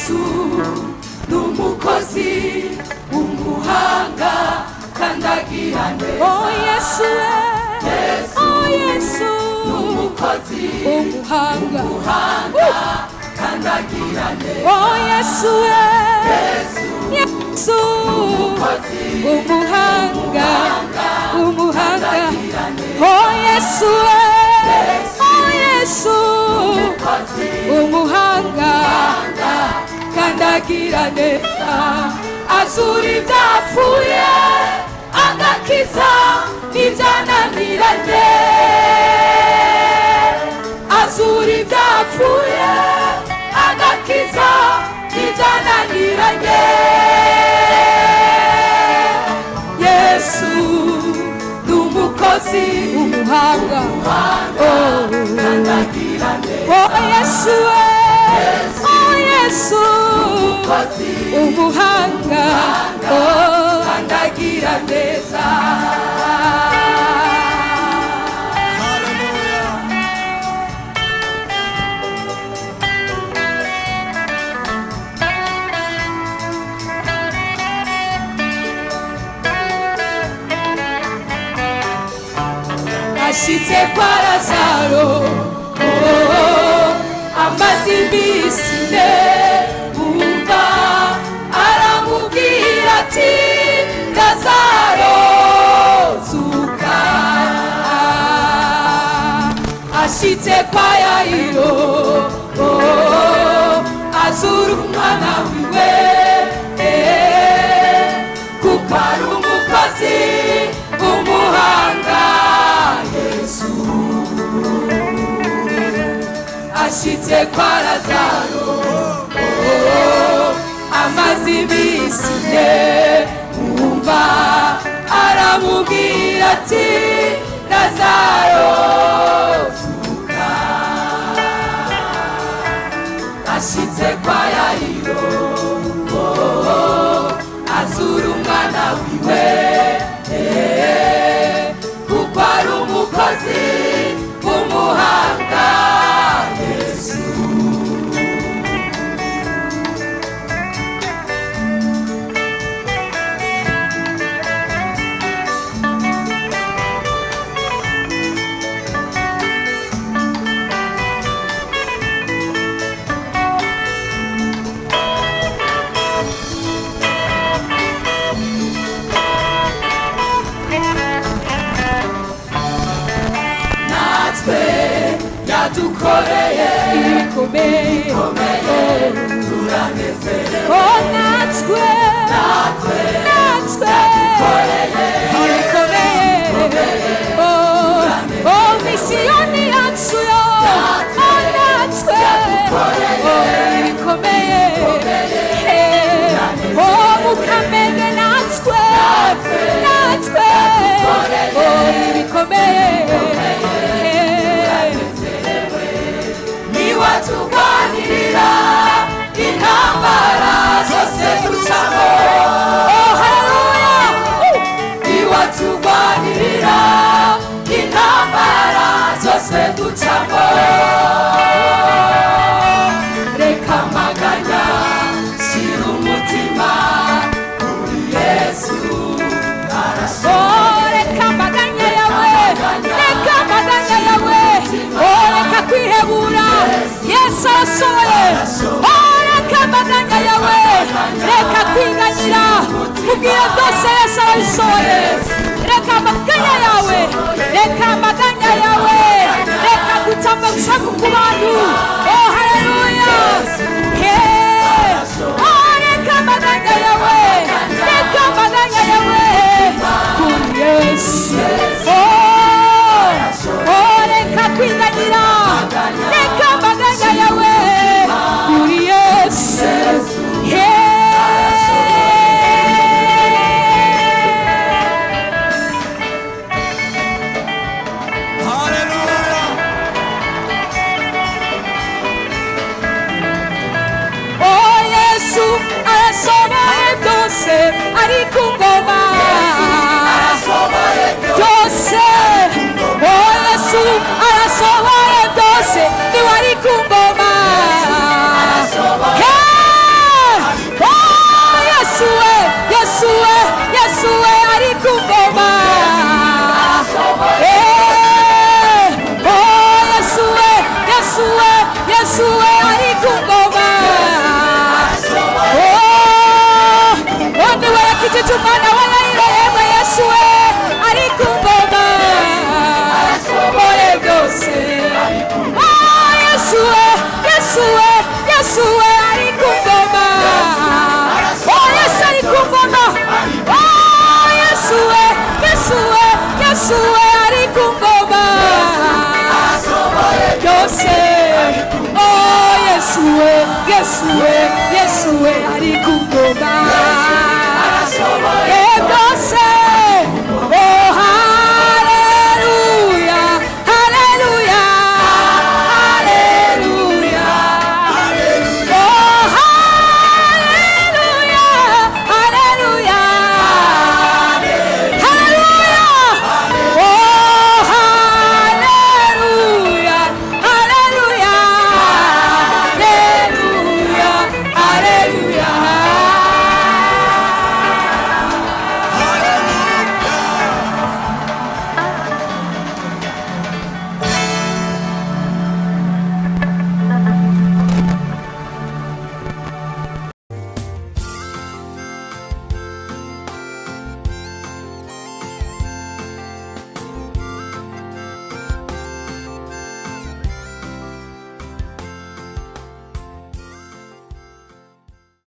Yesu ni umukozi w'umuhanga kandi agira neza. Oh Yesu we. Yesu Oh Yesu ni umukozi umuhanga. Umuhanga kandi agira neza. Oh Yesu we. Yesu Yesu umukozi umuhanga, umuhanga. agira neza. Oh Yesu we. Oh Yesu Umukozi umuhanga kandi agira neza, azura ibyapfuye, agakiza n'ibyananiranye, azura ibyapfuye, agakiza n'ibyananiranye. Yesu ni umukozi umuhanga. Oh. Kandi agira neza. Oh Yesu we, oh Yesu Umukozi umuhanga, oh. Kandi agira neza. Haleluya. Ashitse kwa Lazaro, oh, amaze iminsi ine, umva aramubwira ati: "Lazaro, zuka." Ashitse kwa Yayiro, oh, azura umwana wiwe, kuko ari umukozi umuhanga. Yesu ashitse kwa Lazaro, oh, amaze iminsi ine, umva aramubwira ati: "Lazaro, zuka." Ashitse kwa Yayiro, oh, azura umwana wiwe, kuko ari umukozi w'umuhanga. Yesu. Natwe yadukoreye ibikomeye, turanezerewe. Oh, natwe, natwe ibikomeye. Oh, oh, misiyoni yacu yo, oh, natwe, oh, ibikomeye. Oh, mukamenge natwe, natwe, oh, ibikomeye. Niwe turwanirira intambara zose ducamo. Oh, hallelujah! Niwe turwanirira intambara zose ducamo. Reka amaganya, shira umutima kuri Yesu. Oh, reka amaganya yawe, reka amaganya yawe. Oh, reka kwihebura, Yesu arashoboye. Oh, reka amaganya yawe, reka kwiganyira, mubwire byose, Yesu arabishoboye. Reka amaganya yawe, reka amaganya yawe, reka gutamba gushaka ku bantu. Oh, haleluya! Hey. Oh, reka amaganya yawe, reka amaganya yawe kuri Yesu. Oh, oh, reka kwiganyira, reka amaganya yawe kuri Yesu. Hey. Haleluya. Yesu we, Yesu we ari ku ngoma. Arashoboye. Ego.